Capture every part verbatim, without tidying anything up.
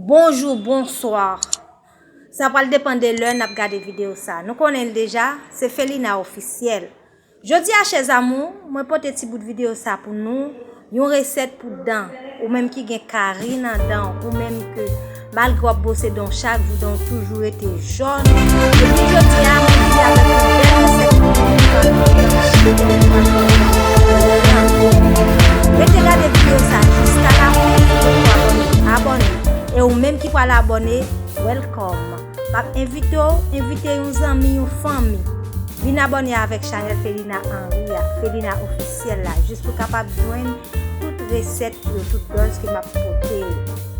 Bonjou, bonswa. Sa pral depann de lè n ap gade videyo sa. Nou konnen l deja, se Felina Ofisyèl. Jodi a, chè zamou, mwen pote ti bout videyo sa pou nou, yon resèt pou dan, ou menm ki gen kari nan dan w, ou menm ke malgre w ap bwose dan w chak jou, dan w toujou rete jòn. Epi jodi a, mwen vini avèk yon bèl resèt pou nou, nou pral fè dan chak jou. Rete gade videyo sa jiska lafen, pou abòne. Abòne. E ou menm ki pral abòne, welcome. M ap envite w, envite yon zanmi, yon fanmi. Vin abòne avèk chanèl Felina Henry a, Felina Ofisyèl la, jis pou kapab jwenn tout resèt yo, tout buzz ke m ap pote yo.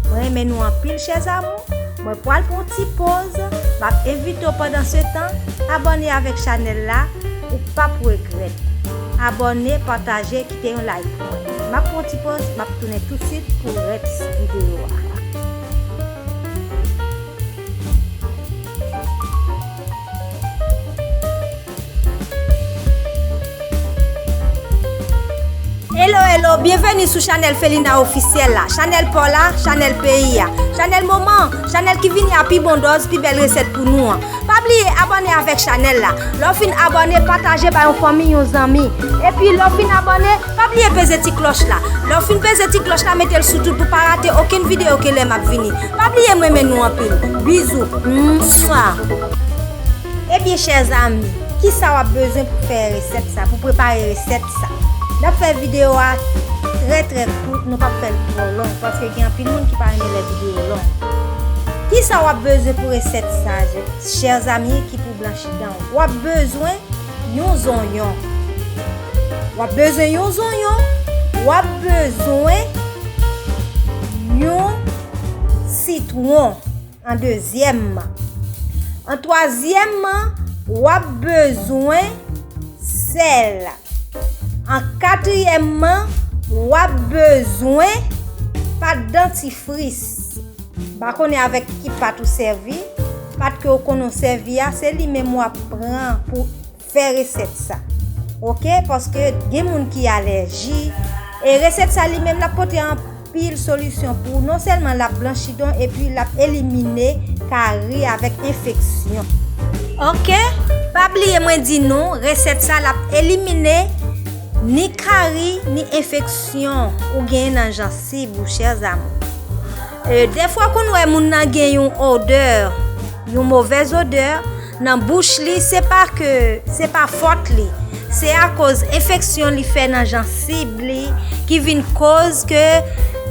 Mwen renmen nou anpil, chè zamou. Mwen pral pran yon ti poz. M ap envite w pandan se tan, abòne avèk chanèl la, ou p ap regrèt. Abòne, pataje, kite yon like pou mwen. M ap pran yon ti poz, m ap tounen tousuit pou rès videyo a. Hello, hello, byenveni sou chanèl Felina Ofisyèl la, chanèl pa w la, chanèl peyi a, chanèl moman, chanèl ki vini a pi bon dòz, pi bèl resèt pou nou an. Pa bliye abòne avèk chanèl la. Lè w fin abòne, pataje bay yon fanmi, yon zanmi. Epi lè w fin abòne, pa bliye peze ti klòch la. Lè w fin peze ti klòch la, mete l sou tout pou pa rate okenn videyo ke lè m ap vini. Pa bliye m renmen nou anpil. Bizou. Mswa. Ebyen, chè zami, kisa w ap bezwen pou fè resèt sa, pou prepare resèt sa? N ap fè videyo a trè, trè kout, nou p ap fè l twò long, paske gen anpil moun ki pa renmen lè videyo long. Kisa w ap bezwen pou resèt sa, chè zami, ki pou blanchi dan w? W ap bezwen yon zonyon. W ap bezwen yon zonyon. W ap bezwen yon sitwon. An dezyèmman. An twazyèmman, w ap bezwen sèl. An katriyèmman, w ap bezwen pat dantifris. M pa konnen avèk ki pat ou sèvi. Pat ke w konnen w sèvi a, se li menm w ap pran pou fè resèt sa. Oke? Paske gen moun ki alèji. E resèt sa li menm, l ap pote anpil solisyon pou ou. Non sèlman l ap blanchi dan w, epi l ap elimine kari avèk enfeksyon. Oke? Pa bliye mwen di nou, resèt sa l ap elimine ni kari, ni enfeksyon ou genyen nan jansib ou, chè zamou. E, dèfwa w konn wè moun nan gen yon odè, yon movèz odè nan bouch li, se pa ke, se pa fòt li. Se akoz enfeksyon li fè nan jansib li ki vin koz ke,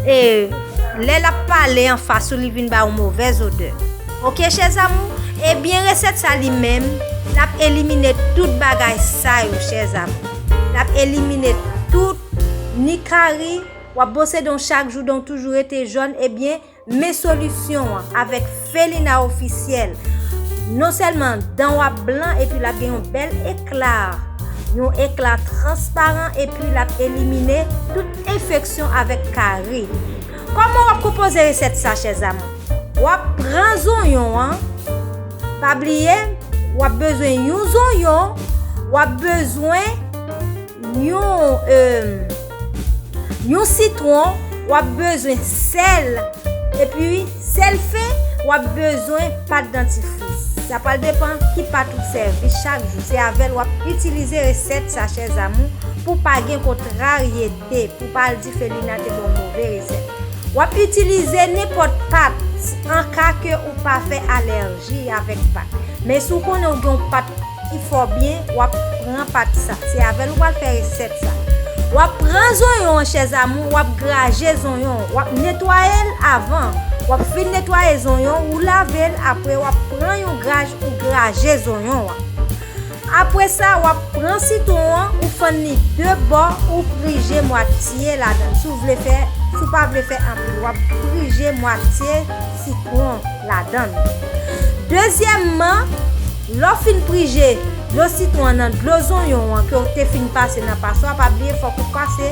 e, lè l ap pale anfas ou, li vin ba w movèz odè. Oke, chè zamou? Ebyen, resèt sa li menm, l ap elimine tout bagay sa yo, chè zamou. L ap elimine tout, ni kari, w ap bwose dan w chak jou, dan w toujou rete jòn, ebyen, men solisyon an avèk Felina Ofisyèl. Non sèlman dan w ap blan, epi l ap gen yon bèl ekla, yon ekla transparan, epi l ap elimine tout enfeksyon avèk kari. Kòman w ap konpoze resèt sa, chè zamou? W ap pran zonyon an, pa bliye, w ap bezwen yon zonyon, w ap bezwen yon, e, yon sitwon, w ap bezwen sèl, epi sèl fen, w ap bezwen pat dantifris. Sa pral depann ki pat ou sèvi chak jou. Se avè l w ap itilize resèt sa, chè zamou, pou pa gen kontraryete, pou pa al di Felina te ba w move resèt. W ap itilize nenpòt pat, an ka ke ou pa fè alèji avèk pat. Men si w konnen w gen yon pat ki fò byen, w ap pran pat sa. Se avè l ou pral fè resèt sa. W ap pran zonyon an, chè zamou, w ap graje zonyon an. W ap netwaye l avan. W ap fin netwaye zonyon, ou lave l, apre w ap pran yon graj ou graje zonyon an. Apre sa, w ap pran sitwon an, ou fann li de bò, ou prije mwatye ladan l. Si w vle fè, si w pa vle fè anpil, w ap prije mwatye sitwon ladan l. Dezyèmman, lè w fin prije dlo sitwon an nan dlo zonyon an ke w te fin pase nan paswa, pa bliye fòk ou pase,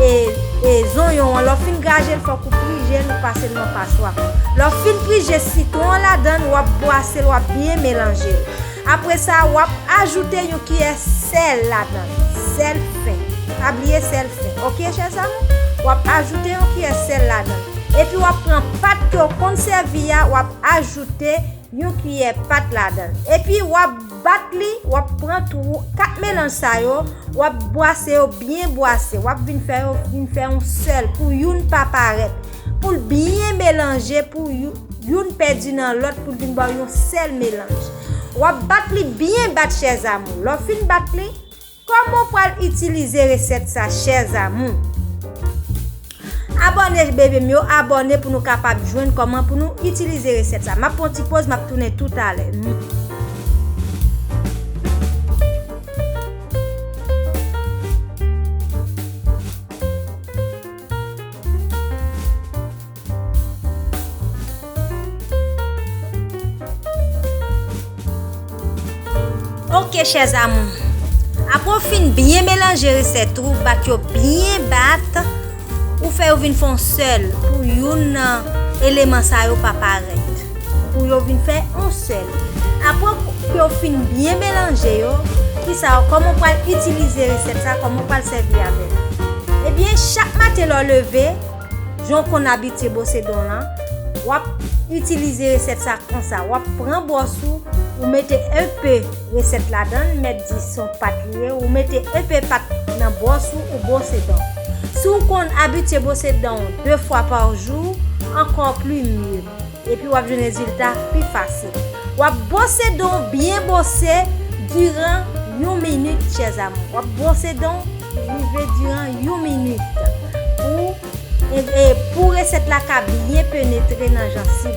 e, e, zonyon an, lè w fin graje l, fòk ou prije l, ou pase l nan paswa. Lè w fin prije sitwon an ladan l, w ap bwase l, w ap byen melanje l. Apre sa, w ap ajoute yon kiyè sèl ladan l. Sèl fen. Pa bliye sèl fen. Oke, chè zamou? W ap ajoute yon kiyè sèl ladan l. Epi w ap pran pat ke w Konn sèvi a, w ap ajoute yon kiyè pat ladan l. Epi w ap bat li, w ap pran tou kat melanj sa yo, w ap bwase yo byen bwase. W ap vin fè yo vin fè yon sèl pou youn pa parèt. Pou l byen melanje, pou you- youn pèdi nan lòt, pou l vin ba w yon sèl melanj. W ap bat li byen bat, chè zamou. Lè w fin bat li, kòman w pral itilize resèt sa, chè zamou? Abòne, bebe m yo, abòne pou nou kapab jwenn kòman pou nou itilize resèt sa. M ap pran ti poz, m ap tounen toutalè. Ok, chè zamou. Apre w fin byen melanje resèt ou, bat yo byen bat, ou fè yo vin fè yon sèl pou youn nan eleman sa yo pa parèt. Pou yo vin fè yon sèl. Apre ke w fin byen melanje yo, kisa, kòman w pral itilize resèt sa, kòman w pral sèvi avè l? Ebyen, chak maten lè w leve, jan w konn abitye bwose dan w lan, w ap itilize resèt sa konsa. W ap pran bwòs ou, ou mete enpe resèt ladan l, mèt di se yon pat li ye, ou mete enpe pat nan bwòs ou, ou bwose dan w. Si w konn abitye bwose dan w de fwa pa jou, ankò pli mye. Epi w ap jwenn rezilta pi fasil. W ap bwose dan w byen bwose diran yon minit, chè zamou. W ap bwose dan w rive diran yon minit pou, e, e, pou resèt la ka byen penetre nan jansiv ou.